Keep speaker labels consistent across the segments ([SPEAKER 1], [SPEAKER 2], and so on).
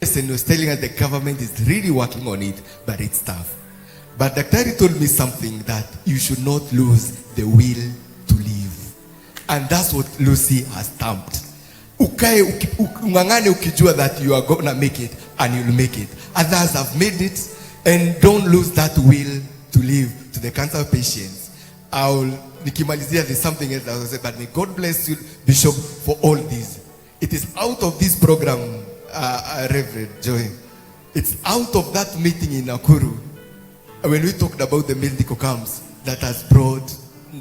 [SPEAKER 1] And was telling us the government is really working on it, but it's tough. But Daktari told me something, that you should not lose the will to live. And that's what Lucy has stamped. Ukae ung'ang'ane ukijua that you are gonna make it and you'll make it. Others have made it, and don't lose that will to live to the cancer patients. I'll nikimalizia, there's something else I will say, but may God bless you, Bishop, for all this. It is out of this program, Reverend Joy. It's out of that meeting in Nakuru when we talked about the medical camps that has brought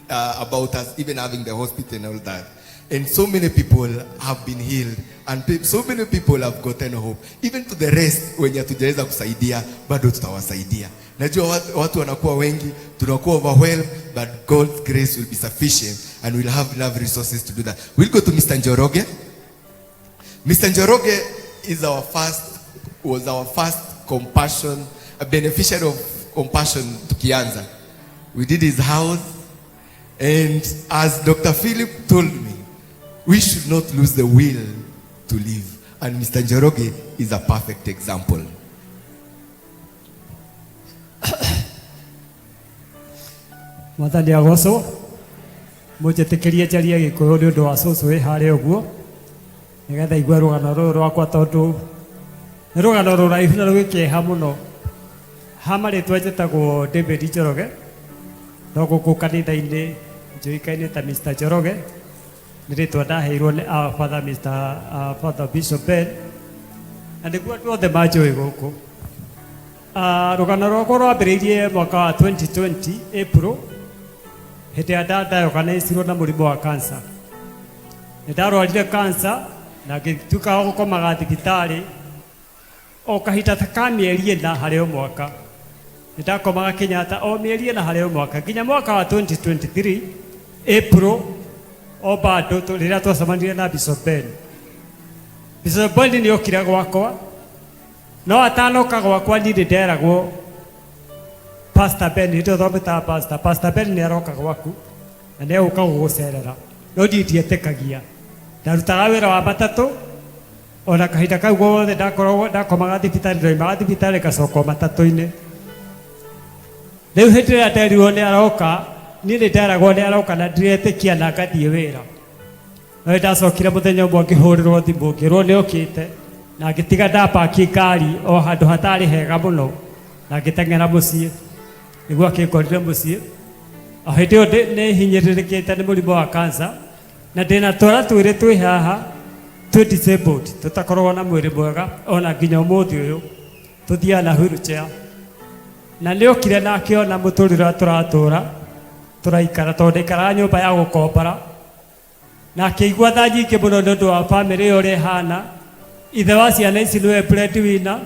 [SPEAKER 1] about us even having the hospital and all that. And so many people have been healed and so many people have gotten hope. Even to the rest wenye hatujaweza kusaidia, bado tutawasaidia. Najua watu wanakuwa wengi, tunakuwa overwhelmed, but God's grace will be sufficient and we'll have enough resources to do that. We'll go to Mr. Njoroge. Mr. Njoroge is our first, was our first compassion, a beneficiary of Compassion tukianza. We did his house, and as Dr. Philip told me, we should not lose the will to live. And Mr. Njoroge is a perfect example.
[SPEAKER 2] Mwathani agocwo. Mũnjĩtĩkĩrie njarie Gĩkũyũ nĩ ũndũ wa cũcũ wĩ harĩa ũguo, nĩgetha igue rũgano rũrũ rwakwa, tondũ nĩ rũgano rũraihu na rwĩ kĩeha mũno. Ha marĩtwa njĩtagwo David Njoroge, no gũkũ kanitha-inĩ njũĩkaine ta Mr. Njoroge. Nĩ rĩtwa ndaheirwo nĩ our father, Mr. Father Bishop Ben, na nĩguo andũ othe manjũĩ gũkũ. Rũgano rwakwa rwambĩrĩirie mwaka wa 2020 April, hĩndĩ ĩrĩa ndadiagnosirwo na mũrimũ wa cancer. Nĩ ndarwarire cancer na ngĩtuĩka wa gũkomaga thibitarĩ o kahinda ta ka mĩeri 4 harĩ o mwaka. Nĩ ndakomaga Kenyatta o mĩeri 4 harĩ o mwaka nginya mwaka wa 2023 April, o bado rĩrĩa twacemanirie na Bishop Ben. Bishop Ben nĩ okire gwakwa, no atanoka gwakwa niĩ nĩ nderagwo Pastor Ben, hĩndĩ ĩyo twamwĩtaga Pastor, Pastor Ben nĩ aroka gwaku na nĩ egũka gũgũcerera, no niĩ ndietĩkagia. Ndarutaga wĩra wa matatũ, ona kahinda kau gothe ndakoragwo ndakomaga thibitarĩ, ndoimaga thibitarĩ ngacoka o matatũ-inĩ. Rĩu hĩndĩ ĩrĩa nderirwo nĩ aroka, niĩ nĩ nderagwo nĩ aroka na ndiretĩkia na ngathiĩ wĩra. No nĩ ndacokire mũthenya ũmwe ngĩhũrĩrwo thimũ ngĩrwo nĩ okĩte, na ngĩtiga ndapaki ngari o handũ hatarĩ hega mũno na ngĩteng'era mũciĩ nĩguo akĩngorire mũciĩ. O hĩndĩ ĩyo nĩ hinyĩrĩrĩkĩte nĩ mũrimũ wa cancer, na ndĩna twana twĩrĩ twĩ haha twĩ disabled, tũtakoragwo na mwĩrĩ mwega ona nginya ũmũthĩ ũyũ, tũthiaga na wheelchair. Na nĩ okire na akĩona mũtũrĩre ũrĩa tũratũra tũraikara, tondũ ndaikaraga nyũmba ya gũkombora, na akĩigua tha nyingĩ mũno nĩ ũndũ wa bamĩrĩ ĩyo ũrĩa ĩhana. Ithe wa ciana ici nĩwe breadwinner,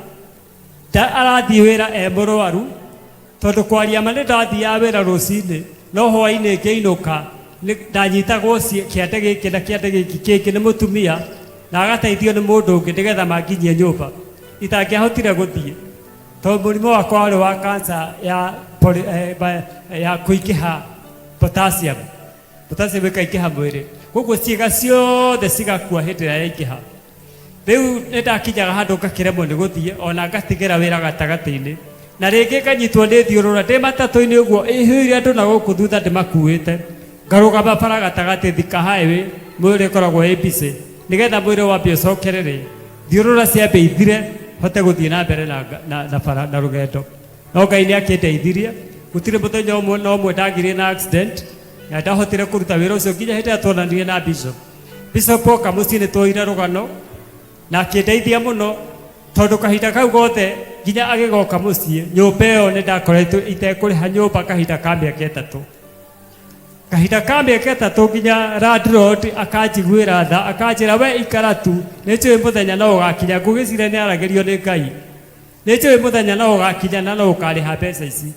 [SPEAKER 2] arathiĩ wĩra e mũrwaru, tondũ kwaria ma nĩ ndathiaga wĩra rũcinĩ, no hwainĩ ngĩinũka ndanyitagwo kĩande gĩkĩ na kĩande gĩkĩ kĩngĩ nĩ mũtumia, na agateithio nĩ mũndũ ũngĩ nĩgetha manginyie nyũmba. Itangĩahotire gũthiĩ tondũ mũrimũ wakwa warĩ wa cancer ya, ya kũingĩha potassium, potassium ĩkaingĩha mwĩrĩ, koguo ciĩga ciothe cigakua hĩndĩ ĩrĩa yaingĩha. Rĩu nĩ ndakinyaga handũ ngakĩremwo nĩ gũthiĩ, ona ngatigĩra wĩra gatagatĩ-inĩ, na rĩngĩ nganyitwo nĩ thiũrũra ndĩ matatũ-inĩ ũguo ĩhũire andũ na gũkũ thutha ndĩmakuĩte, ngarũgama bara gatagatĩ Thika Highway, mwĩrĩ ũkoragwo wĩ busy, nĩgetha mwĩrĩ wambe ũcokerere, thiũrũra ciambe ithire, hote gũthiĩ na mbere na bara na rũgendo. No Ngai nĩ akĩndeithirie, gũtirĩ mũthenya ũmwe na ũmwe ndagire na accident, na ndahotire kũruta wĩra ũcio nginya hĩndĩ ĩrĩa tuonanire na Bishop. Bishop oka mũciĩ nĩ tuoire rũgano na akĩndeithia mũno, tondũ kahinda kau gothe nginya agĩgoka mũciĩ, nyũmba ĩyo nĩ ndakoretwo itekũrĩha nyũmba kahinda ka mĩaka 3. Kahinda ka mĩaka 3 nginya landlord akanjiguĩra tha, akanjĩra we ikara tu, nĩ njũĩ mũthenya no ũgakinya. Ngũgĩciria nĩ aragĩrio nĩ Ngai, nĩ njũĩ mũthenya no ũgakinya na no ũkarĩha mbeca ici.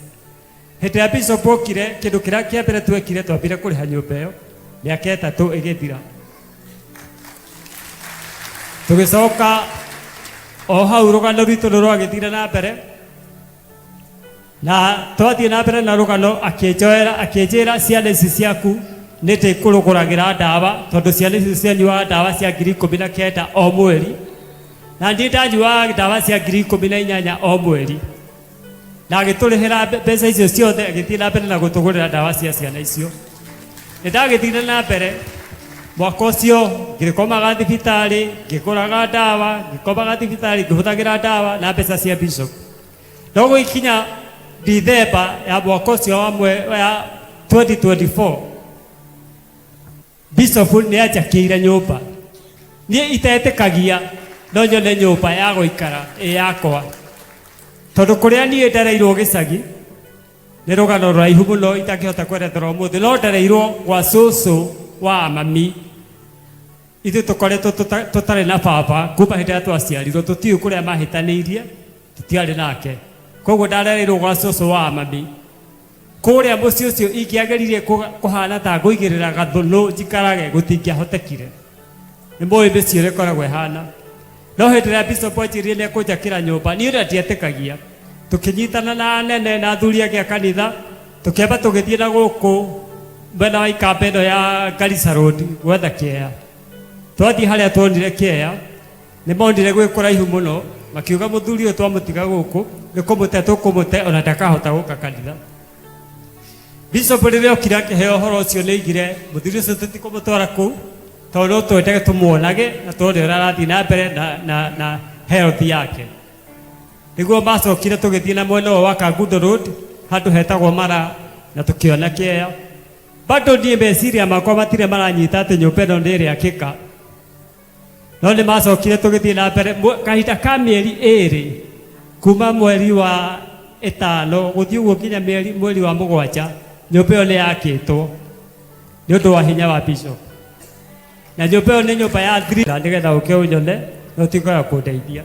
[SPEAKER 2] Hĩndĩ ĩrĩa Bishop okire, kĩndũ kĩrĩa kĩa mbere twekire, twambire kũrĩha nyũmba ĩyo, mĩaka 3 ĩgĩthira. Tũgĩcoka o hau rũgano rwitũ nĩ rwagĩthire na mbere, na twathiĩ na mbere na rũgano, akĩnjoera akĩnjĩra ciana ici ciaku nĩ ndĩkũrũgũragĩra ndawa, tondũ ciana ici cianyuaga ndawa cia 19,000 o mweri. Na niĩ ndanyuaga ndawa cia 18,000 o mweri, na agĩtũrĩhĩra mbeca icio ciothe, agĩthiĩ na mbere na gũtũgũrĩra ndawa cia ciana icio. Nĩ ndagĩthire na mbere mwaka ũcio, ngĩkomaga thibitarĩ, ngĩgũraga ndawa, ngĩkomaga thibitarĩ, ngĩhũthagĩra ndawa na mbeca cia bishop. No gũgĩkinya Dithemba ya mwaka ũcio wa ya 2024, bishop nĩ anjakĩire nyũmba. Niĩ itetĩkagia no nyone nyũmba ya gũikara ĩ yakwa, tondũ kũrĩa niĩ ndereirwo gĩcagi nĩ rũgano rũraihu mũno itangĩhota kwerethera ũmũthĩ, no ndereirwo gwa cũcũ wa mami. Ithuĩ tũkoretwo tũtarĩ na baba kuma hĩndĩ ĩrĩa twaciarirwo, tũtiũĩ kũrĩa mahĩtanĩirie, tũtiarĩ nake. Koguo ndarereirwo gwa cũcũ wa mami kũrĩa mũciĩ ũcio. Ingĩageririe kũhana ta ngũigĩrĩra gathũnũ njikarage, gũtingĩahotekire. Nĩ mũĩ mĩciĩ ũrĩa ĩkoragwo ĩhana. No hĩndĩ ĩrĩa bishop anjĩrire nĩ ekũnjakĩra nyũmba, niĩ ũrĩa ndietĩkagia. Tũkĩnyitana na anene na athuri angĩ a kanitha, tũkĩamba tũgĩthiĩ na gũkũ mwena wa ikamba ĩno ya Garissa Road gwetha kĩea. Twathiĩ harĩa tuonire kĩea, nĩ monire gwĩ kũraihu mũno, makiuga mũthuri ũyũ twamũtiga gũkũ nĩ kũmũte tũkũmũte, ona ndakahota gũka kanitha. Bishop rĩrĩa okire akĩheo ũhoro ũcio, nĩ oigire mũthuri ũcio tũtikũmũtwara kũu, tondũ no twendage tũmuonage na tuone ũrĩa arathiĩ na mbere na health yake. Nĩguo macokire tũgĩthiĩ na mwena ũyũ wa Kangundo Road, handũ hetagwo Mara, na tũkĩona kĩea. Bado niĩ meciria makwa matirĩ maranyita atĩ nyũmba ĩno nĩ ĩrĩakĩka, no nĩ macokire tũgĩthiĩ na mbere. Kahinda ka mĩeri 2, kuma mweri wa 5 gũthiĩ ũguo nginya mweri wa 7, nyũmba ĩyo nĩ yakĩtwo nĩ ũndũ wa hinya wa bishop. Na nyũmba ĩyo nĩ nyũmba ya three, na nĩgetha ũke ũnyone na ũtuĩke wa kũndeithia.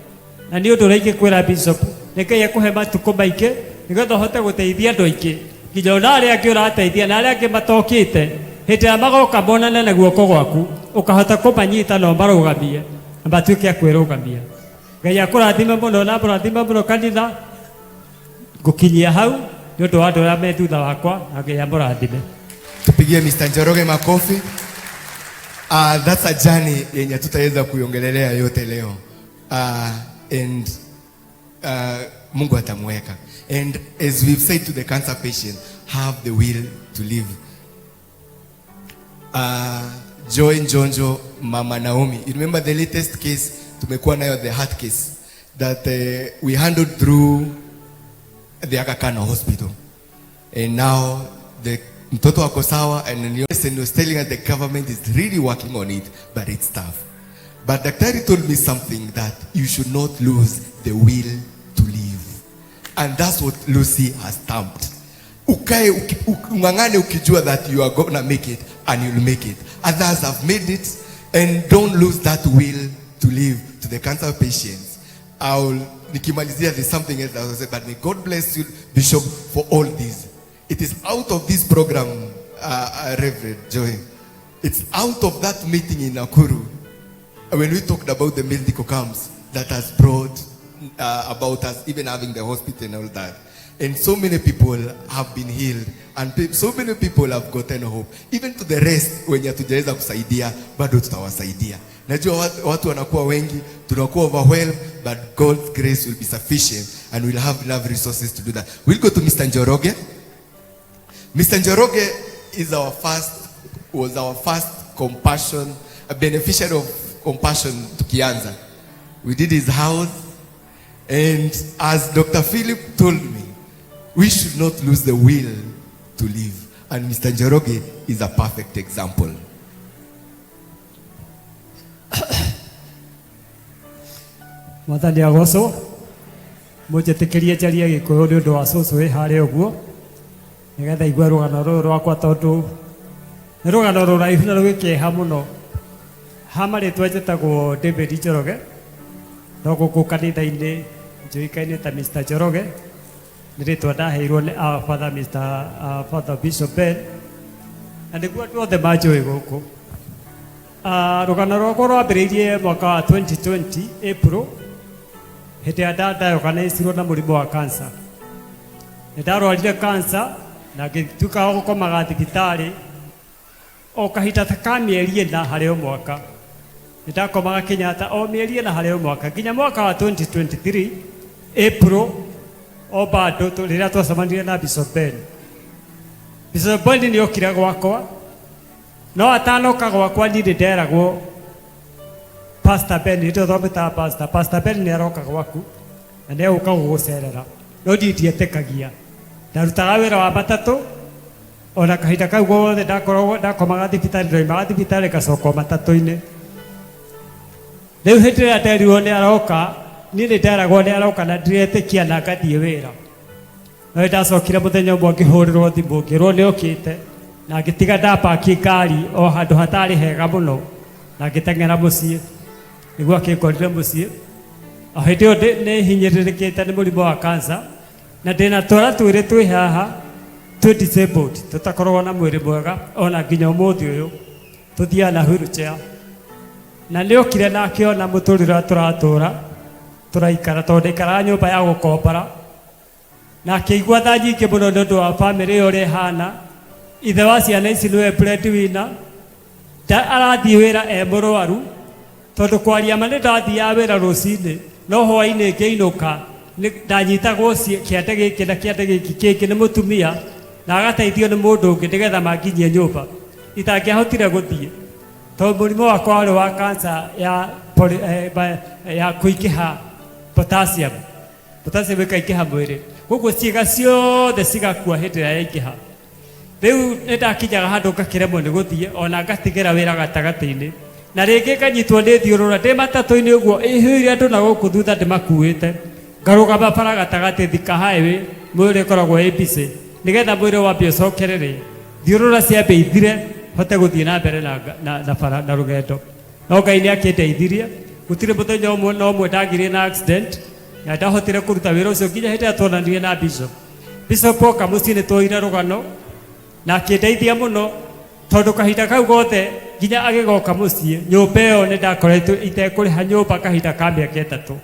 [SPEAKER 2] Na nĩ ũndũ ũrĩa ingĩkwĩra bishop, nĩ Ngai akũhe matukũ maingĩ nĩgetha ũhote gũteithia andũ aingĩ, nginya ona arĩa angĩ ũrateithia na arĩa angĩ matokĩte, hĩndĩ ĩrĩa magoka monane na guoko gwaku, ũkahota kũmanyita na ũmarũgamie na matuĩke a kwĩrũgamia. Ngai akũrathime mũno na mũrathime mũno kanitha. Ngũkinyia hau nĩ ũndũ wa andũ arĩa me thutha wakwa, na Ngai amũrathime.
[SPEAKER 1] Tupigie Mr. Njoroge makofi. That's a journey yenye tutaweza kuiongelelea yote leo. And Mungu atamweka. And as we've said to the cancer patient, have the will to live. Joy Njonjo, Mama Naomi. You remember the latest case tumekuwa nayo, the heart case that we handled through the Aga Khan Hospital. And now the mtoto ako sawa, and he was telling us the government is really working on it, but it's tough. But Daktari told me something, that you should not lose the will to live. And that's what Lucy has stamped. Ukae ung'ang'ane ukijua that you are gonna make it, and you'll make it. Others have made it, and don't lose that will to live to the cancer patients. I'll nikimalizia, there's something else I will say, but may God bless you, Bishop, for all this. It is out of this program, Reverend Joy. It's out of that meeting in Nakuru when we talked about the medical camps that has brought about us even having the hospital and all that. And so many people have been healed, and so many people have gotten hope. Even to the rest wenye hatujaweza kusaidia, bado tutawasaidia. Najua watu wanakuwa wengi, tunakuwa overwhelmed, but God's grace will be sufficient and we'll have enough resources to do that. We'll go to Mr. Njoroge. Mr. Njoroge is our first, was our first compassion, a beneficiary of Compassion tukianza. We did his house, and as Dr. Philip told me, we should not lose the will to live. And Mr. Njoroge is a perfect example.
[SPEAKER 2] Mwathani agocwo. Mũnjĩtĩkĩrie njarie Gĩkũyũ nĩ ũndũ wa cũcũ wĩ harĩa ũguo, nĩgetha igue rũgano rũrũ rwakwa, tondũ nĩ rũgano rũraihu na rwĩ kĩeha mũno. Ha marĩtwa njĩtagwo David Njoroge, no gũkũ kanitha-inĩ njũĩkaine ta Mr. Njoroge. Nĩ rĩtwa ndaheirwo nĩ our father, Mr. Father Bishop Ben, na nĩguo andũ othe manjũĩ gũkũ. Rũgano rwakwa rwambĩrĩirie mwaka wa 2020 April, hĩndĩ ĩrĩa ndadiagnosirwo na mũrimũ wa cancer. Nĩ ndarwarire cancer na ngĩtuĩka wa gũkomaga thibitarĩ o kahinda ta ka mĩeri 4 harĩ o mwaka. Nĩ ndakomaga Kenyatta o mĩeri ĩna harĩ o mwaka nginya mwaka wa 2023 April o bado rĩrĩa twacemanirie na Bishop Ben. Bishop Ben nĩ okire gwakwa, no atanoka gwakwa niĩ nĩ nderagwo Pastor Ben, nĩ twamwĩtaga Pastor, Pastor Ben nĩ aroka gwaku na nĩ egũka gũgũcerera, no niĩ ndietĩkagia. Ndarutaga wĩra wa matatũ ona kahinda kau gothe ndakoragwo ndakomaga thibitarĩ, ndoimaga thibitarĩ ngacoka o matatũ-inĩ. Rĩu hĩndĩ ĩrĩa nderirwo nĩ aroka, niĩ nĩ nderagwo nĩ aroka na ndiretĩkia na ngathiĩ wĩra. No nĩ ndacokire mũthenya ũmwe ngĩhũrĩrwo thimũ ngĩrwo nĩ okĩte, na ngĩtiga ndapaki ngari o handũ hatarĩ hega mũno na ngĩteng'era mũciĩ nĩguo akĩngorire mũciĩ. O hĩndĩ ĩyo nĩ hinyĩrĩrĩkĩte nĩ mũrimũ wa cancer, na ndĩna twana twĩrĩ twĩ haha twĩ disabled, tũtakoragwo na mwĩrĩ mwega ona nginya ũmũthĩ ũyũ, tũthiaga na wheelchair. Na nĩ okire na akĩona mũtũrĩre ũrĩa tũratũra tũraikara, tondũ ndaikaraga nyũmba ya gũkombora, na akĩigua tha nyingĩ mũno nĩ ũndũ wa bamĩrĩ ĩyo ũrĩa ĩhana. Ithe wa ciana ici nĩwe breadwinner, arathiĩ wĩra e mũrwaru, tondũ kwaria ma nĩ ndathiaga wĩra rũcinĩ, no hwaĩ-inĩ ngĩinũka ndanyitagwo kĩande gĩkĩ na kĩande gĩkĩ kĩngĩ nĩ mũtumia, na agateithio nĩ mũndũ ũngĩ nĩgetha manginyie nyũmba. Itangĩahotire gũthiĩ tondũ mũrimũ wakwa warĩ wa cancer ya kũingĩha potassium, potassium ĩkaingĩha mwĩrĩ, koguo ciĩga ciothe cigakua hĩndĩ ĩrĩa yaingĩha. Rĩu nĩ ndakinyaga handũ ngakĩremwo nĩ gũthiĩ, ona ngatigĩra wĩra gatagatĩ-inĩ, na rĩngĩ nganyitwo nĩ thiũrũra ndĩ matatũ-inĩ ũguo ĩihũire andũ na gũkũ thutha ndĩmakuĩte, ngarũgama bara gatagatĩ Thika Highway, mwĩrĩ ũkoragwo wĩ busy, nĩgetha mwĩrĩ wambe ũcokerere, thiũrũra ciambe ithire, hote gũthiĩ na mbere na bara na rũgendo. No Ngai nĩ akĩndeithirie, gũtirĩ mũthenya ũmwe na ũmwe ndagĩire na accident, na ndahotire kũruta wĩra ũcio nginya hĩndĩ ĩrĩa tuonanire na Bishop. Bishop oka mũciĩ nĩ tuoire rũgano na akĩndeithia mũno, tondũ kahinda kau gothe nginya agĩgoka mũciĩ, nyũmba ĩyo nĩ ndakoretwo itekũrĩha nyũmba kahinda ka mĩaka 3.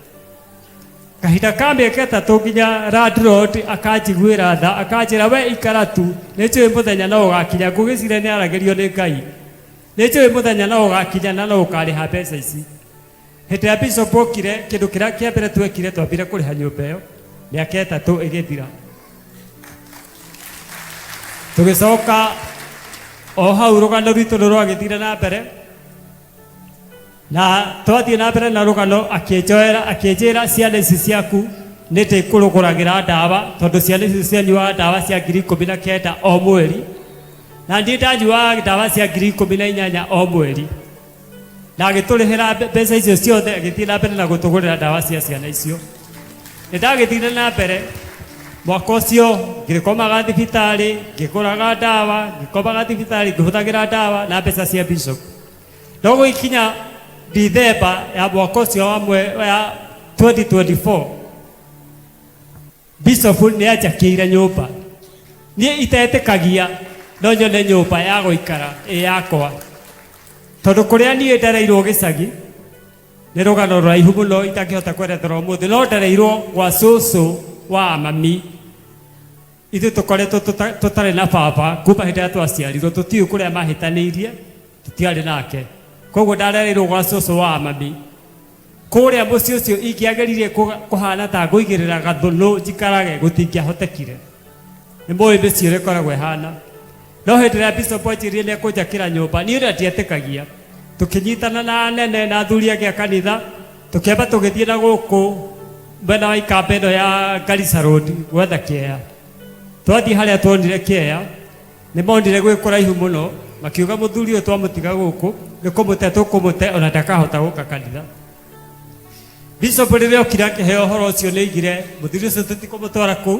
[SPEAKER 2] Kahinda ka mĩaka 3 nginya landlord akanjiguĩra tha, akanjĩra we ikara tu, nĩ njũĩ mũthenya no ũgakinya. Ngũgĩciria nĩ aragĩrio nĩ Ngai, nĩ njũĩ mũthenya no ũgakinya na no ũkarĩha mbeca ici. Hĩndĩ ĩrĩa Bishop okire, kĩndũ kĩrĩa kĩa mbere twekire, twambire kũrĩha nyũmba ĩyo, mĩaka 3 ĩgĩthira. Tũgĩcoka o hau rũgano rwitũ nĩ rwagĩthire na mbere, na twathiĩ na mbere na rũgano, akĩnjoera akĩnjĩra ciana ici ciaku nĩ ndĩkũrũgũragĩra ndawa, tondũ ciana ici cianyuaga ndawa cia ngiri ikũmi na kenda o mweri, na niĩ ndanyuaga ndawa cia ngiri ikũmi na inyanya o mweri. Na agĩtũrĩhĩra mbeca icio ciothe, agĩthiĩ na mbere na gũtũgũrĩra ndawa cia ciana icio. Nĩ ndagĩthire na mbere mwaka ũcio, ngĩkomaga thibitarĩ, ngĩgũraga ndawa, ngĩkomaga thibitarĩ, ngĩhũthagĩra ndawa na mbeca cia Bishop. No gũgĩkinya Dithemba ya mwaka ũcio wa ya 2024, Bishop nĩ anjakĩire nyũmba. Niĩ itetĩkagia no nyone nyũmba ya gũikara ĩ yakwa, tondũ kũrĩa niĩ ndereirwo gĩcagi nĩ rũgano rũraihu mũno itangĩhota kwerethera ũmũthĩ, no ndereirwo gwa cũcũ wa mami. Ithuĩ tũkoretwo tũtarĩ na baba kuma hĩndĩ ĩrĩa twaciarirwo, tũtiũĩ kũrĩa mahĩtanĩirie, tũtiarĩ nake. Koguo ndarereirwo gwa cũcũ wa mami. Kũrĩa mũciĩ ũcio ingĩageririe kũhana ta ngũigĩrĩra gathũnũ njikarage, gũtingĩahotekire. Nĩ mũĩ mĩciĩ ũrĩa ĩkoragwo ĩhana. No hĩndĩ ĩrĩa Bishop anjĩrire nĩ ekũnjakĩra nyũmba, niĩ ũrĩa ndietĩkagia. Tũkĩnyitana na anene na athuri angĩ a kanitha, tũkĩamba tũgĩthiĩ na gũkũ mwena wa ikamba ĩno ya Garissa Road gwetha kĩea. Twathiĩ harĩa tuonire kĩea, nĩ monire gwĩ kũraihu mũno, makiuga mũthuri ũyũ twamũtiga gũkũ nĩ kũmũte tũkũmũte, ona ndakahota gũka kanitha. Bishop rĩrĩa okire akĩheo ũhoro ũcio nĩ oigire mũthuri ũcio tũtikũmũtwara kũu,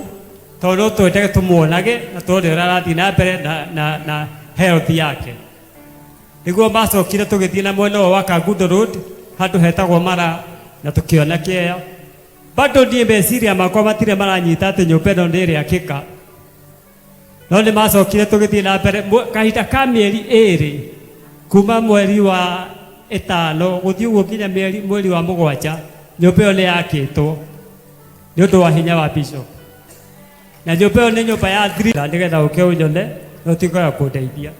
[SPEAKER 2] tondũ no twendage tũmuonage na tuone ũrĩa arathiĩ na mbere na health yake. Nĩguo macokire tũgĩthiĩ na mwena ũyũ wa Kangundo Road, handũ hetagwo Mara, na tũkĩona kĩea. Bado niĩ meciria makwa matirĩ maranyita atĩ nyũmba ĩno nĩ ĩrĩakĩka. No nĩ macokire tũgĩthiĩ na mbere kahinda ka mĩeri 2, kuma mweri wa 5 gũthiĩ ũguo nginya mweri wa 7, nyũmba ĩyo nĩ yakĩtwo nĩ ũndũ wa hinya wa Bishop. Na nyũmba ĩyo nĩ nyũmba ya 3, nĩgetha ũke ũnyone na ũtuĩke wa kũndeithia.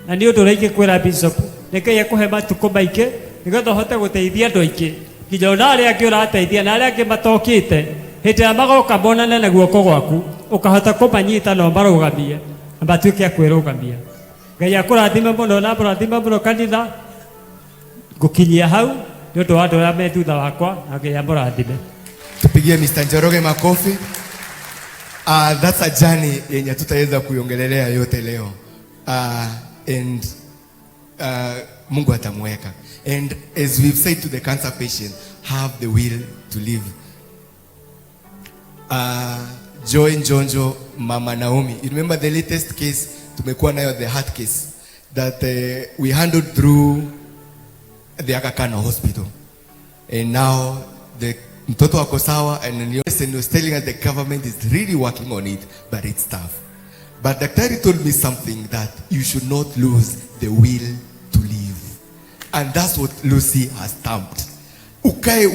[SPEAKER 2] Na nĩ ũndũ ũrĩa ingĩkwĩra Bishop, nĩ Ngai akũhe matukũ maingĩ Nĩgetha ũhote gũteithia andũ aingĩ, nginya ona arĩa angĩ ũrateithia na arĩa angĩ matokĩte, hĩndĩ ĩrĩa magoka monane na guoko gwaku, ũkahota kũmanyita na ũmarũgamie na matuĩke a kwĩrũgamia. Ngai akũrathime mũno na amũrathime mũno kanitha. Ngũkinyia hau nĩ ũndũ wa andũ arĩa me thutha wakwa, na Ngai amũrathime.
[SPEAKER 1] Tupigie Mr. Njoroge makofi. That's a journey yenye hatutaweza kuiongelelea yote leo. And Mungu atamweka. And as we've said to the cancer patient, have the will to live. Joy Njonjo, Mama Naomi. You remember the latest case tumekuwa nayo, the heart case that we handled through the Aga Khan Hospital. And now the mtoto ako sawa, and he was telling us the government is really working on it, but it's tough. But Daktari told me something, that you should not lose the will to live. And that's what Lucy has stamped. Ukae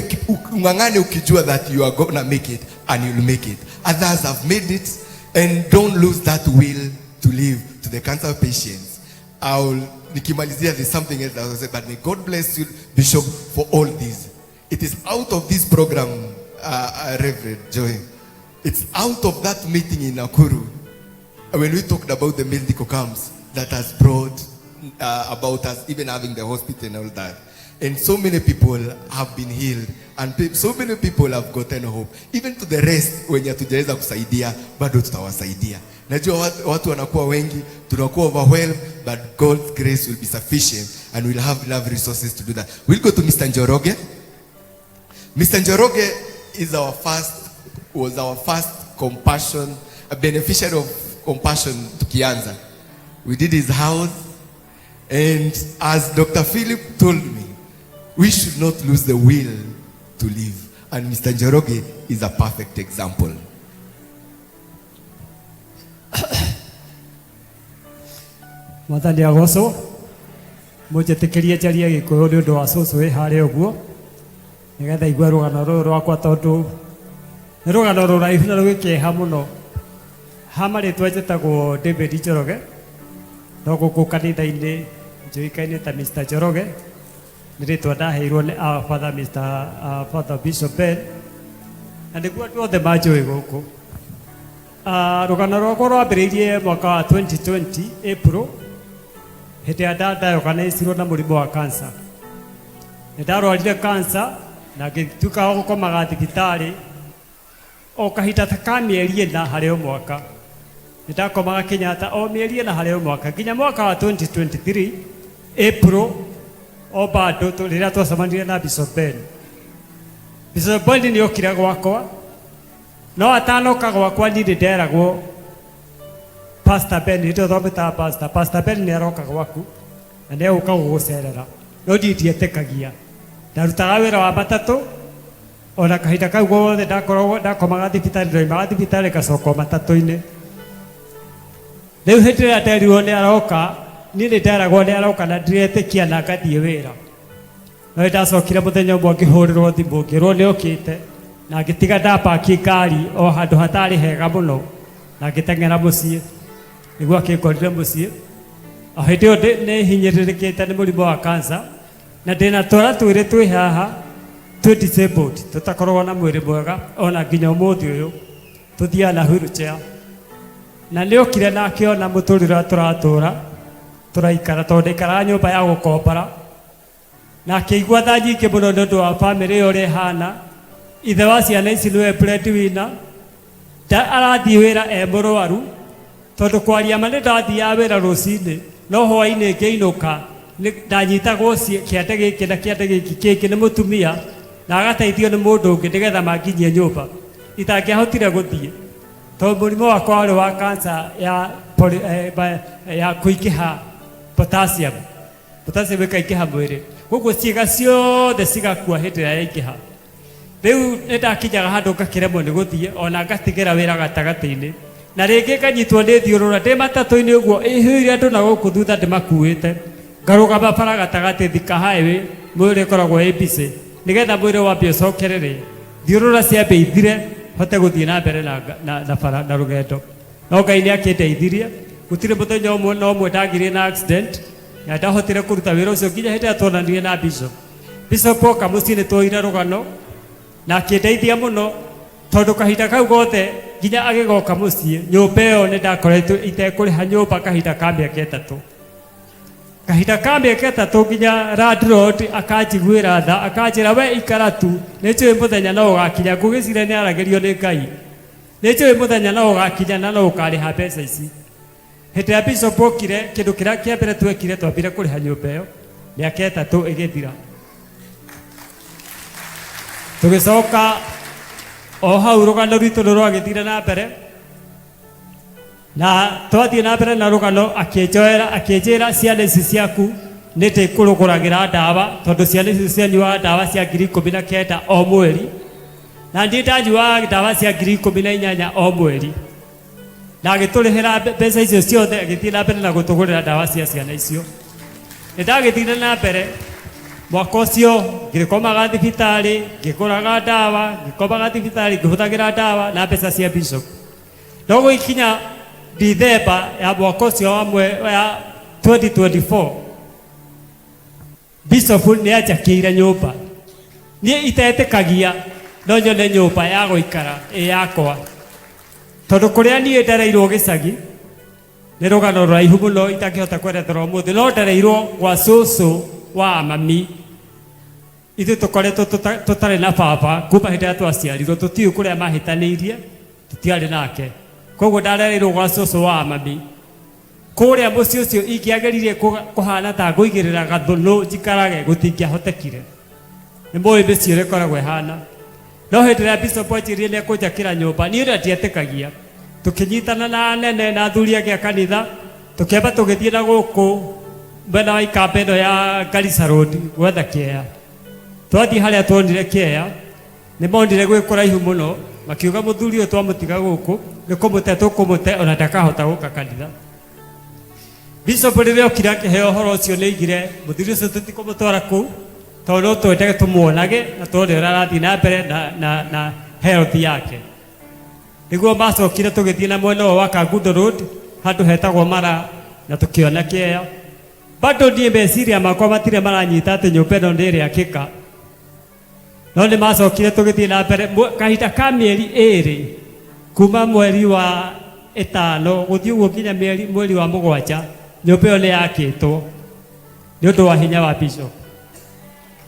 [SPEAKER 1] ung'ang'ane ukijua that you are gonna make it, and you'll make it. Others have made it, and don't lose that will to live to the cancer patients. I'll nikimalizia, there's something else I will say, but may God bless you, Bishop, for all this. It is out of this program, Reverend Joy. It's out of that meeting in Nakuru, when we talked about the medical camps, that has brought about us even having the hospital and all that. And so many people have been healed, and so many people have gotten hope. Even to the rest wenye hatujaweza kusaidia, bado tutawasaidia. Najua watu wanakuwa wengi, tunakuwa overwhelmed, but God's grace will be sufficient and we'll have enough resources to do that. We'll go to Mr. Njoroge. Mr. Njoroge is our first, was our first compassion, a beneficiary of Compassion tukianza. We did his house, and as Dr. Philip told me, we should not lose the will to live. And Mr. Njoroge is a perfect example.
[SPEAKER 2] Mwathani agocwo. Mũnjĩtĩkĩrie njarie Gĩkũyũ nĩ ũndũ wa cũcũ wĩ harĩa ũguo, nĩgetha igue rũgano rũrũ rwakwa, tondũ nĩ rũgano rũraihu na rwĩ kĩeha mũno. Ha marĩtwa njĩtagwo David Njoroge, no gũkũ kanitha-inĩ njũĩkaine ta Mr. Njoroge. Nĩ rĩtwa ndaheirwo nĩ our father, Mr. Father Bishop Ben, na nĩguo andũ othe manjũĩ gũkũ. Rũgano rwakwa rwambĩrĩirie mwaka wa 2020 April, hĩndĩ ĩrĩa ndadiagnosirwo na mũrimũ wa cancer. Nĩ ndarwarire cancer na ngĩtuĩka wa gũkomaga thibitarĩ o kahinda ta ka mĩeri 4 harĩ o mwaka. Nĩ ndakomaga Kenyatta o mĩeri 4 harĩ o mwaka nginya mwaka wa 2023 April, o bado rĩrĩa twacemanirie na Bishop Ben. Bishop Ben nĩ okire gwakwa, no atanoka gwakwa niĩ nĩ nderagwo Pastor Ben, hĩndĩ ĩyo twamwĩtaga Pastor, Pastor Ben nĩ aroka gwaku na nĩ egũka gũgũcerera, no niĩ ndietĩkagia. Ndarutaga wĩra wa matatũ, ona kahinda kau gothe ndakoragwo ndakomaga thibitarĩ, ndoimaga thibitarĩ ngacoka o matatũ-inĩ. Rĩu hĩndĩ ĩrĩa nderirwo nĩ aroka, niĩ nĩ nderagwo nĩ aroka na ndiretĩkia na ngathiĩ wĩra. No nĩ ndacokire mũthenya ũmwe ngĩhũrĩrwo thimũ, ngĩrwo nĩ okĩte, na ngĩtiga ndapaki ngari o handũ hatarĩ hega mũno, na ngĩteng'era mũciĩ nĩguo akĩngorire mũciĩ. O hĩndĩ ĩyo nĩ hinyĩrĩrĩkĩte nĩ mũrimũ wa cancer, na ndĩna twana twĩrĩ twĩ haha twĩ disabled, tũtakoragwo na mwĩrĩ mwega ona nginya ũmũthĩ ũyũ, tũthiaga na wheelchair. Na nĩ okire na akĩona mũtũrĩre ũrĩa tũratũra tũraikara, tondũ ndaikaraga nyũmba ya gũkombora, na akĩigua tha nyingĩ mũno nĩ ũndũ wa bamĩrĩ ĩyo ũrĩa ĩhana. Ithe wa ciana ici nĩwe breadwinner, nda arathiĩ wĩra e mũrwaru, tondũ kwaria ma nĩ ndathiaga wĩra rũcinĩ, no hwainĩ ngĩinũka ndanyitagwo kĩande gĩkĩ na kĩande gĩkĩ kĩngĩ nĩ mũtumia, na agateithio nĩ mũndũ ũngĩ nĩgetha manginyie nyũmba. Itangĩahotire gũthiĩ tondũ mũrimũ wakwa warĩ wa cancer ya ya kũingĩha potassium. Potassium ĩkaingĩha mwĩrĩ, koguo ciĩga ciothe cigakua hĩndĩ ĩrĩa yaingĩha. Rĩu nĩ ndakinyaga handũ ngakĩremwo nĩ gũthiĩ, ona ngatigĩra wĩra gatagatĩ-inĩ, na rĩngĩ nganyitwo nĩ thiũrũra ndĩ matatũ-inĩ ũguo ĩhũire andũ na gũkũ thutha ndĩmakuĩte, ngarũgama bara gatagatĩ Thika Highway, mwĩrĩ ũkoragwo wĩ busy, nĩgetha mwĩrĩ wambe ũcokerere, thiũrũra ciambe ithire, hote gũthiĩ na mbere na bara na rũgendo. No Ngai nĩ akĩndeithirie, gũtirĩ mũthenya ũmwe na ũmwe ndagire na accident, na ndahotire kũruta wĩra ũcio nginya hĩndĩ ĩrĩa tuonanire na Bishop. Bishop oka mũciĩ nĩ tuoire rũgano na akĩndeithia mũno, tondũ kahinda kau gothe nginya agĩgoka mũciĩ, nyũmba ĩyo nĩ ndakoretwo itekũrĩha nyũmba kahinda ka mĩaka 3. Kahinda ka mĩaka 3 nginya landlord akanjiguĩra tha, akanjĩra we ikara tu, nĩ njũĩ mũthenya no ũgakinya. Ngũgĩciria nĩ aragĩrio nĩ Ngai, nĩ njũĩ mũthenya no ũgakinya na no ũkarĩha mbeca ici. Hĩndĩ ya Bishop okire, kĩndũ kĩrĩa kĩa mbere twekire, twambire kũrĩha nyũmba ĩyo, mĩaka 3 ĩgĩthira. Tũgĩcoka o hau rũgano rwitũ nĩ rwagĩthire na mbere, na twathiĩ na mbere na rũgano, akĩnjoera akĩnjĩra ciana ici ciaku nĩ ndĩkũrũgũragĩra ndawa, tondũ ciana ici cianyuaga ndawa cia 19,000 o mweri, na niĩ ndanyuaga ndawa cia 18,000 o mweri. Na agĩtũrĩhĩra mbeca icio ciothe, agĩthiĩ na mbere na gũtũgũrĩra ndawa cia ciana icio. Nĩ ndagĩthire na mbere mwaka ũcio, ngĩkomaga thibitarĩ, ngĩgũraga ndawa, ngĩkomaga thibitarĩ, ngĩhũthagĩra ndawa na mbeca cia Bishop. No gũgĩkinya Dithemba ya mwaka ũcio wa ya 2024, Bishop nĩ anjakĩire nyũmba. Niĩ itetĩkagia no nyone nyũmba ya gũikara ĩ yakwa, tondũ kũrĩa niĩ ndereirwo gĩcagi nĩ rũgano rũraihu mũno itangĩhota kwerethera ũmũthĩ, no ndereirwo gwa cũcũ wa mami. Ithuĩ tũkoretwo tũtarĩ na baba kuma hĩndĩ ĩrĩa twaciarirwo, tũtiũĩ kũrĩa mahĩtanĩirie, tũtiarĩ nake. Koguo ndarereirwo gwa cũcũ wa mami. Kũrĩa mũciĩ ũcio ingĩageririe kũhana ta ngũigĩrĩra gathũnũ njikarage, gũtingĩahotekire. Nĩ mũĩ mĩciĩ ũrĩa ĩkoragwo ĩhana. No hĩndĩ ĩrĩa Bishop anjĩrire nĩ ekũnjakĩra nyũmba, niĩ ũrĩa ndietĩkagia. Tũkĩnyitana na anene na athuri angĩ a kanitha, tũkĩamba tũgĩthiĩ na gũkũ mwena wa ikamba ĩno ya Garissa Road gwetha kĩea. Twathiĩ harĩa tuonire kĩea, nĩ monire gwĩ kũraihu mũno, makiuga mũthuri ũyũ twamũtiga gũkũ nĩ kũmũte tũkũmũte, ona ndakahota gũka kanitha. Bishop rĩrĩa okire akĩheo ũhoro ũcio nĩ oigire mũthuri ũcio tũtikũmũtwara kũu, tondũ no twendage tũmuonage na tuone ũrĩa arathiĩ na mbere na health yake. Nĩguo macokire tũgĩthiĩ na mwena ũyũ wa Kangundo Road, handũ hetagwo Mara, na tũkĩona kĩea. Bado niĩ meciria makwa matirĩ maranyita atĩ nyũmba ĩno nĩ ĩrĩakĩka. No nĩ macokire tũgĩthiĩ na mbere kahinda ka mĩeri 2, kuma mweri wa 5 gũthiĩ ũguo nginya mweri wa 7, nyũmba ĩyo nĩ yakĩtwo nĩ ũndũ wa hinya wa Bishop.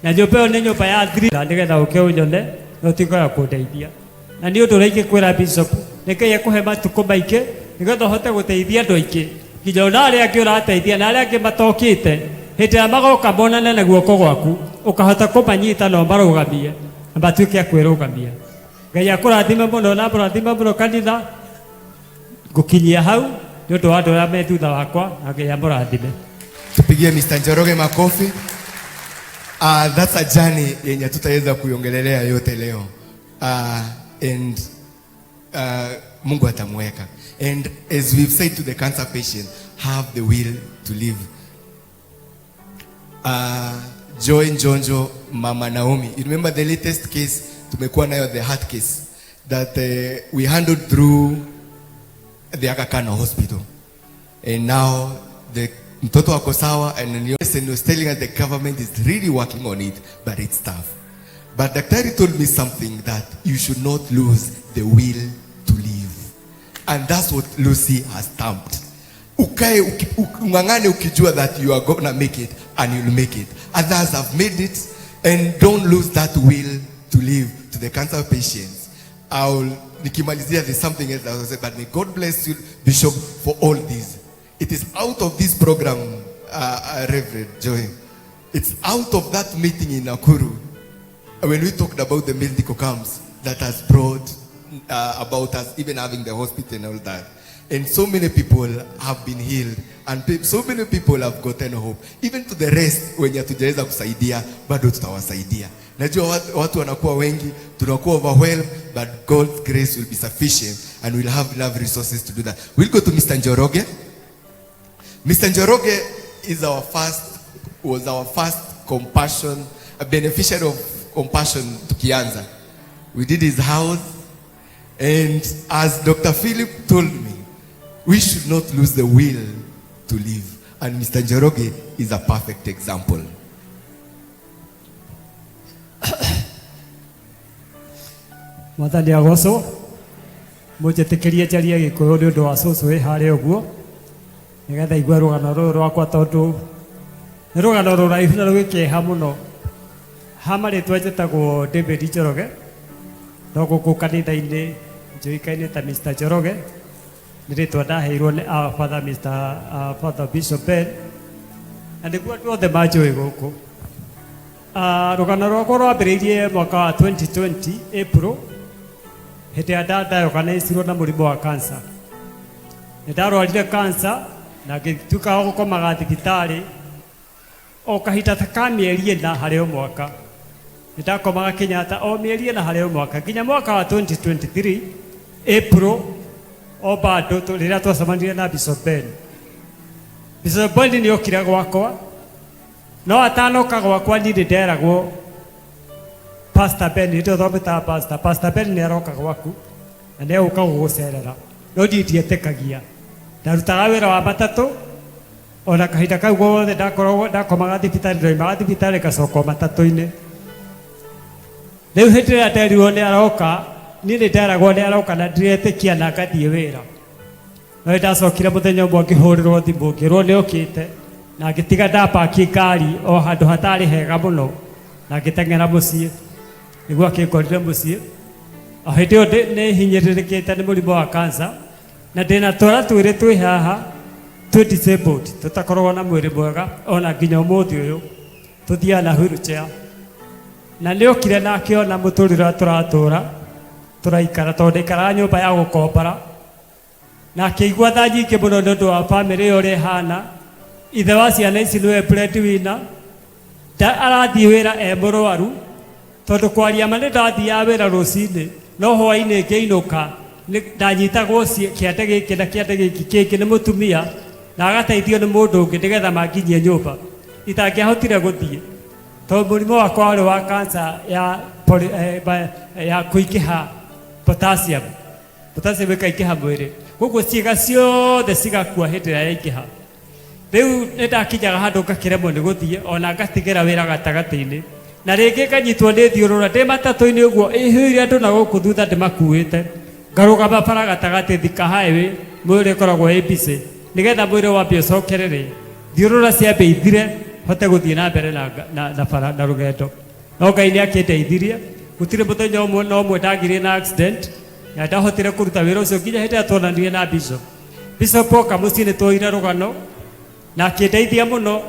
[SPEAKER 2] Na nyũmba ĩyo nĩ nyũmba ya 3, nĩgetha ũke ũnyone na ũtuĩke wa kũndeithia. Na nĩ ũndũ ũrĩa ingĩkwĩra Bishop, nĩ Ngai akũhe matukũ maingĩ nĩgetha ũhote gũteithia andũ aingĩ, nginya ona arĩa angĩ ũrateithia na arĩa angĩ matokĩte, hĩndĩ ĩrĩa magoka monane na guoko gwaku, ũkahota kũmanyita na ũmarũgamie na matuĩke a kwĩrũgamia. Ngai akũrathime mũno na amũrathime mũno kanitha. Ngũkinyia hau nĩ ũndũ wa andũ arĩa me thutha wakwa, na Ngai amũrathime.
[SPEAKER 1] Tupigie Mr. Njoroge makofi. That's a journey yenye hatutaweza kuiongelelea yote leo. And Mungu atamweka. And as we've said to the cancer patient, have the will to live. Joy Njonjo, Mama Naomi. You remember the latest case tumekuwa nayo, the heart case that we handled through the Aga Khan Hospital. And now the mtoto ako sawa, and was telling us the government is really working on it, but it's tough. But Daktari told me something, that you should not lose the will to live. And that's what Lucy has stamped. Ukae ung'ang'ane ukijua that you are gonna make it, and you'll make it. Others have made it, and don't lose that will to live. To the cancer patients, I'll nikimalizia, there's something else I will say, but may God bless you, Bishop, for all this. It is out of this program, Reverend Joy. It's out of that meeting in Nakuru, when we talked about the medical camps, that has brought about us even having the hospital and all that. And so many people have been healed, and so many people have gotten hope. Even to the rest wenye hatujaweza kusaidia, bado tutawasaidia. Najua watu wanakuwa wengi, tunakuwa overwhelmed, but God's grace will be sufficient and we'll have enough resources to do that. We'll go to Mr. Njoroge. Mr. Njoroge was our first compassion, a beneficiary of compassion tukianza. We did his house, and as Dr. Philip told me, we should not lose the will to live. And Mr. Njoroge is a perfect example.
[SPEAKER 2] Mwathani agocwo. Mũnjĩtĩkĩrie njarie Gĩkũyũ nĩ ũndũ wa cũcũ wĩ harĩa ũguo, nĩgetha igue rũgano rũrũ rwakwa, tondũ nĩ rũgano rũraihu na rwĩ kĩeha mũno. Ha marĩtwa njĩtagwo David Njoroge, no gũkũ kanitha-inĩ njũĩkaine ta Mr. Njoroge. Nĩ rĩtwa ndaheirwo nĩ our father Mr. Father Bishop Ben, na nĩguo andũ othe manjũĩ gũkũ. Rũgano rwakwa rwambĩrĩirie mwaka wa 2020 April, hĩndĩ ĩrĩa ndadiagnosirwo na mũrimũ wa cancer. Nĩ ndarwarire cancer na ngĩtuĩka wa gũkomaga thibitarĩ o kahinda ta ka mĩeri 4 harĩ o mwaka. Nĩ ndakomaga Kenyatta o mĩeri 4 harĩ o mwaka nginya mwaka wa 2023 April, o bado rĩrĩa twacemanirie na Bishop Ben. Bishop Ben nĩ okire gwakwa, no atanoka gwakwa niĩ nĩ nderagwo Pastor Ben, hĩndĩ ĩyo twamwĩtaga Pastor, Pastor Ben nĩ aroka gwaku na nĩ egũka gũgũcerera, no niĩ ndietĩkagia. Ndarutaga wĩra wa matatũ, ona kahinda kau gothe ndakoragwo ndakomaga thibitarĩ, ndoimaga thibitarĩ ngacoka o matatũ-inĩ. Rĩu hĩndĩ ĩrĩa nderirwo nĩ aroka, niĩ nĩ nderagwo nĩ aroka na ndiretĩkia na ngathiĩ wĩra. No nĩ ndacokire mũthenya ũmwe ngĩhũrĩrwo thimũ ngĩrwo nĩ okĩte, na ngĩtiga ndapaki ngari o handũ hatarĩ hega mũno na ngĩteng'era mũciĩ nĩguo akĩngorire mũciĩ. O hĩndĩ ĩyo nĩ hinyĩrĩrĩkĩte nĩ mũrimũ wa cancer, na ndĩna twana twĩrĩ twĩ haha twĩ disabled, tũtakoragwo na mwĩrĩ mwega ona nginya ũmũthĩ ũyũ, tũthiaga na wheelchair. Na nĩ okire na akĩona mũtũrĩre ũrĩa tũratũra tũraikara, tondũ ndaikaraga nyũmba ya gũkombora, na akĩigua tha nyingĩ mũno nĩ ũndũ wa bamĩrĩ ĩyo ũrĩa ĩhana. Ithe wa ciana ici nĩwe breadwinner, arathiĩ wĩra e mũrwaru, tondũ kwaria ma nĩ ndathiaga wĩra rũcinĩ, no hwainĩ ngĩinũka ndanyitagwo kĩande gĩkĩ na kĩande gĩkĩ kĩngĩ nĩ mũtumia, na agateithio nĩ mũndũ ũngĩ nĩgetha manginyie nyũmba. Itangĩahotire gũthiĩ tondũ mũrimũ wakwa warĩ wa cancer ya kũingĩha potassium, potassium ĩkaingĩha mwĩrĩ, koguo ciĩga ciothe cigakua hĩndĩ ĩrĩa yaingĩha. Rĩu nĩ ndakinyaga handũ ngakĩremwo nĩ gũthiĩ, ona ngatigĩra wĩra gatagatĩ-inĩ, na rĩngĩ nganyitwo nĩ thiũrũra ndĩ matatũ-inĩ ũguo ĩihũire andũ na gũkũ thutha ndĩmakuĩte, ngarũgama bara gatagatĩ Thika Highway, mwĩrĩ ũkoragwo wĩ busy, nĩgetha mwĩrĩ wambe ũcokerere, thiũrũra ciambe ithire, hote gũthiĩ na mbere na bara na rũgendo. No Ngai nĩ akĩndeithirie, gũtirĩ mũthenya ũmwe na ũmwe ndagire na accident, na ndahotire kũruta wĩra ũcio nginya hĩndĩ ĩrĩa tuonanire na Bishop. Bishop oka mũciĩ nĩ tuoire rũgano na akĩndeithia mũno,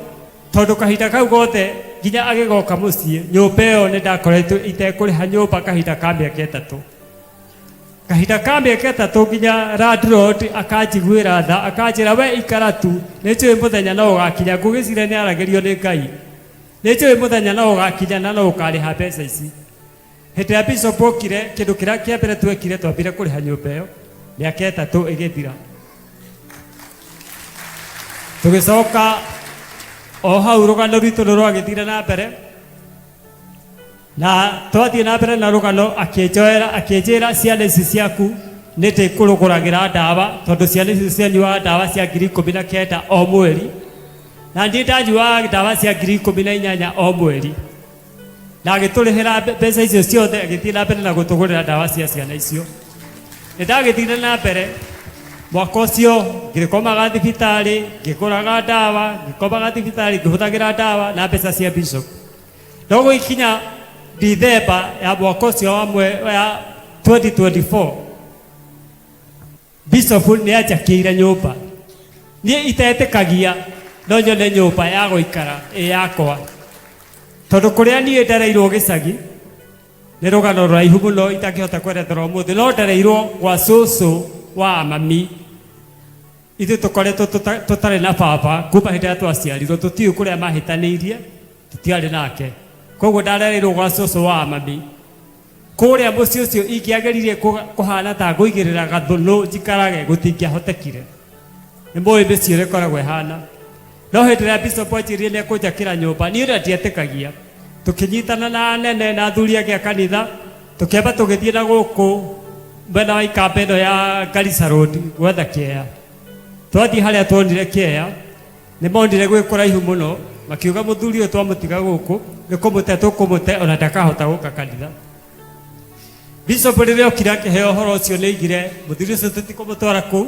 [SPEAKER 2] tondũ kahinda kau gothe nginya agĩgoka mũciĩ, nyũmba ĩyo nĩ ndakoretwo itekũrĩha nyũmba kahinda ka mĩaka 3. Kahinda ka mĩaka 3 nginya landlord akanjiguĩra tha, akanjĩra we ikara tu, nĩ njũĩ mũthenya no ũgakinya. Ngũgĩciria nĩ aragĩrio nĩ Ngai, nĩ njũĩ mũthenya no ũgakinya na no ũkarĩha mbeca ici. Hĩndĩ ya Bishop okire, kĩndũ kĩrĩa kĩa mbere twekire, twambire kũrĩha nyũmba ĩyo, mĩaka 3 ĩgĩthira. Tũgĩcoka o hau rũgano rwitũ nĩ rwagĩthire na mbere, na twathiĩ na mbere na rũgano, akĩnjoera akĩnjĩra ciana ici ciaku nĩ ndĩkũrũgũragĩra ndawa, tondũ ciana ici cianyuaga ndawa cia 19,000 o mweri, na niĩ ndanyuaga ndawa cia 18,000 o mweri. Na agĩtũrĩhĩra mbeca icio ciothe, agĩthiĩ na mbere na gũtũgũrĩra ndawa cia ciana icio. Nĩ ndagĩthire na mbere mwaka ũcio, ngĩkomaga thibitarĩ, ngĩgũraga ndawa, ngĩkomaga thibitarĩ, ngĩhũthagĩra ndawa na mbeca cia Bishop. No gũgĩkinya Dithemba ya mwaka ũcio wa ya 2024, Bishop nĩ anjakĩire nyũmba. Niĩ itetĩkagia no nyone nyũmba ya gũikara ĩ yakwa, tondũ kũrĩa niĩ ndereirwo gĩcagi nĩ rũgano rũraihu mũno itangĩhota kwerethera ũmũthĩ, no ndereirwo gwa cũcũ wa mami. Ithuĩ tũkoretwo tũtarĩ na baba kuma hĩndĩ ĩrĩa twaciarirwo, tũtiũĩ kũrĩa mahĩtanĩirie, tũtiarĩ nake. Koguo ndarereirwo gwa cũcũ wa mami. Kũrĩa mũciĩ ũcio ingĩageririe kũhana ta ngũigĩrĩra gathũnũ njikarage, gũtingĩahotekire. Nĩ mũĩ mĩciĩ ũrĩa ĩkoragwo ĩhana. No hĩndĩ ĩrĩa Bishop anjĩrire nĩ ekũnjakĩra nyũmba, niĩ ũrĩa ndietĩkagia. Tũkĩnyitana na anene na athuri angĩ a kanitha, tũkĩamba tũgĩthiĩ na gũkũ mwena wa ikamba ĩno ya Garissa Road gwetha kĩea. Twathiĩ harĩa tuonire kĩea, nĩ monire gwĩ kũraihu mũno, makiuga mũthuri ũyũ twamũtiga gũkũ nĩ kũmũte tũkũmũte, ona ndakahota gũka kanitha. Bishop rĩrĩa okire akĩheo ũhoro ũcio, nĩ aigire mũthuri ũcio tũtikũmũtwara kũu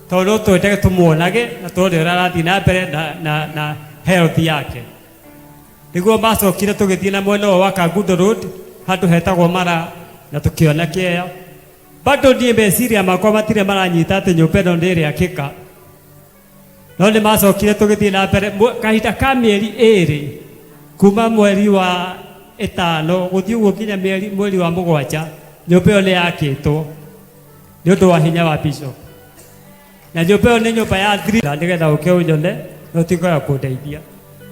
[SPEAKER 2] tondũ no twendage tũmuonage na tuone ũrĩa arathiĩ na mbere na health yake. Nĩguo macokire tũgĩthiĩ na mwena ũyũ wa Kangundo Road, handũ hetagwo Mara, na tũkĩona kĩea. Bado niĩ meciria makwa matirĩ maranyita atĩ nyũmba ĩno nĩ ĩrĩakĩka, no nĩ macokire tũgĩthiĩ na mbere. Kahinda ka mĩeri 2, kuma mweri wa 5 gũthiĩ ũguo nginya mweri wa 7, nyũmba ĩyo nĩ yakĩtwo nĩ ũndũ wa hinya wa bishop. Na nyũmba ĩyo nĩ nyũmba ya three, na nĩgetha ũke ũnyone na ũtuĩke wa kũndeithia.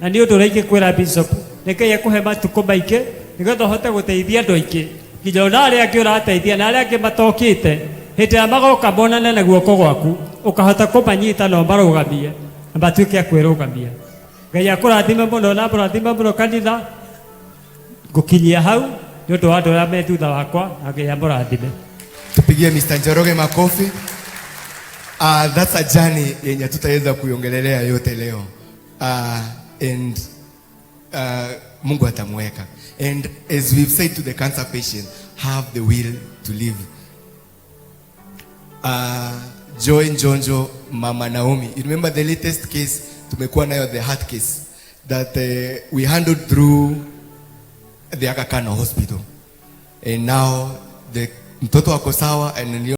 [SPEAKER 2] Na nĩ ũndũ ũrĩa ingĩkwĩra bishop, nĩ Ngai akũhe matukũ maingĩ nĩgetha ũhote gũteithia andũ aingĩ, nginya ona arĩa angĩ ũrateithia na arĩa angĩ matokĩte, hĩndĩ ĩrĩa magoka monane na guoko gwaku, ũkahota kũmanyita na ũmarũgamie na matuĩke a kwĩrũgamia. Ngai akũrathime mũno na mũrathime mũno kanitha. Ngũkinyia hau nĩ ũndũ wa andũ arĩa me thutha wakwa, na Ngai amũrathime.
[SPEAKER 1] Tupigie Mr. Njoroge makofi. That's a journey yenye tutaweza kuiongelelea yote leo. And Mungu atamweka. And as we've said to the cancer patient, have the will to live. Joy Njonjo, Mama Naomi. You remember the latest case tumekuwa nayo, the heart case that we handled through the Aga Khan Hospital. And now the mtoto ako sawa and